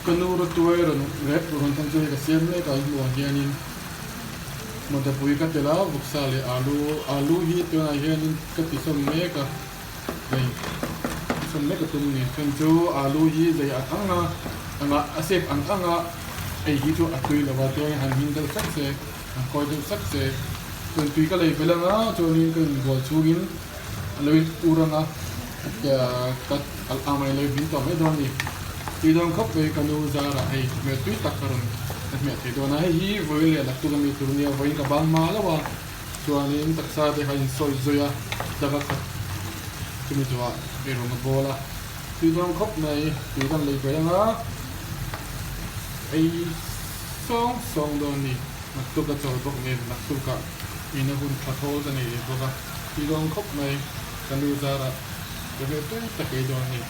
Ka nu rawtuai rawn rep rawn than chu hei ka siam mek a, i hmuh ang hianin mawdapui ka tel a, vawksa leh alu, alu hi tunah hianin ka ti sawm mek a, hei sawm mek a tum ni, chuan chu alu hi zei ang ang a, engah a shape ang ang a ei hi chu a tui lo a, chuan han hmin deuh sak se, han kawi deuh sak se, chuan tui ka lei belh ang a, chuanin ka inbual chhungin a lo in ur ang a. Ka a mai lei vin tawh mai dawn a ni. Tui dawn khawp mai ka nu zarah hei hmel tui tak ka rawn ka hmeh thei dawn a. Hei hi vawi leh naktuk ami tur nia vawiin ka bang hma lo a, chuanin taksa te kha insawi zui a, daka khat chumi zawhah ei rawn ka bawl a. Tui dawn khawp mai tui kan lei ber anga ei sawng sawng dawn a ni. Naktuk a chawl bawk nen naktukah ina hun tha thawl ka nei ve bawk a, tui dawn khawp mai. Ka nu zarah ka hmel tui tak ei dawn a ni.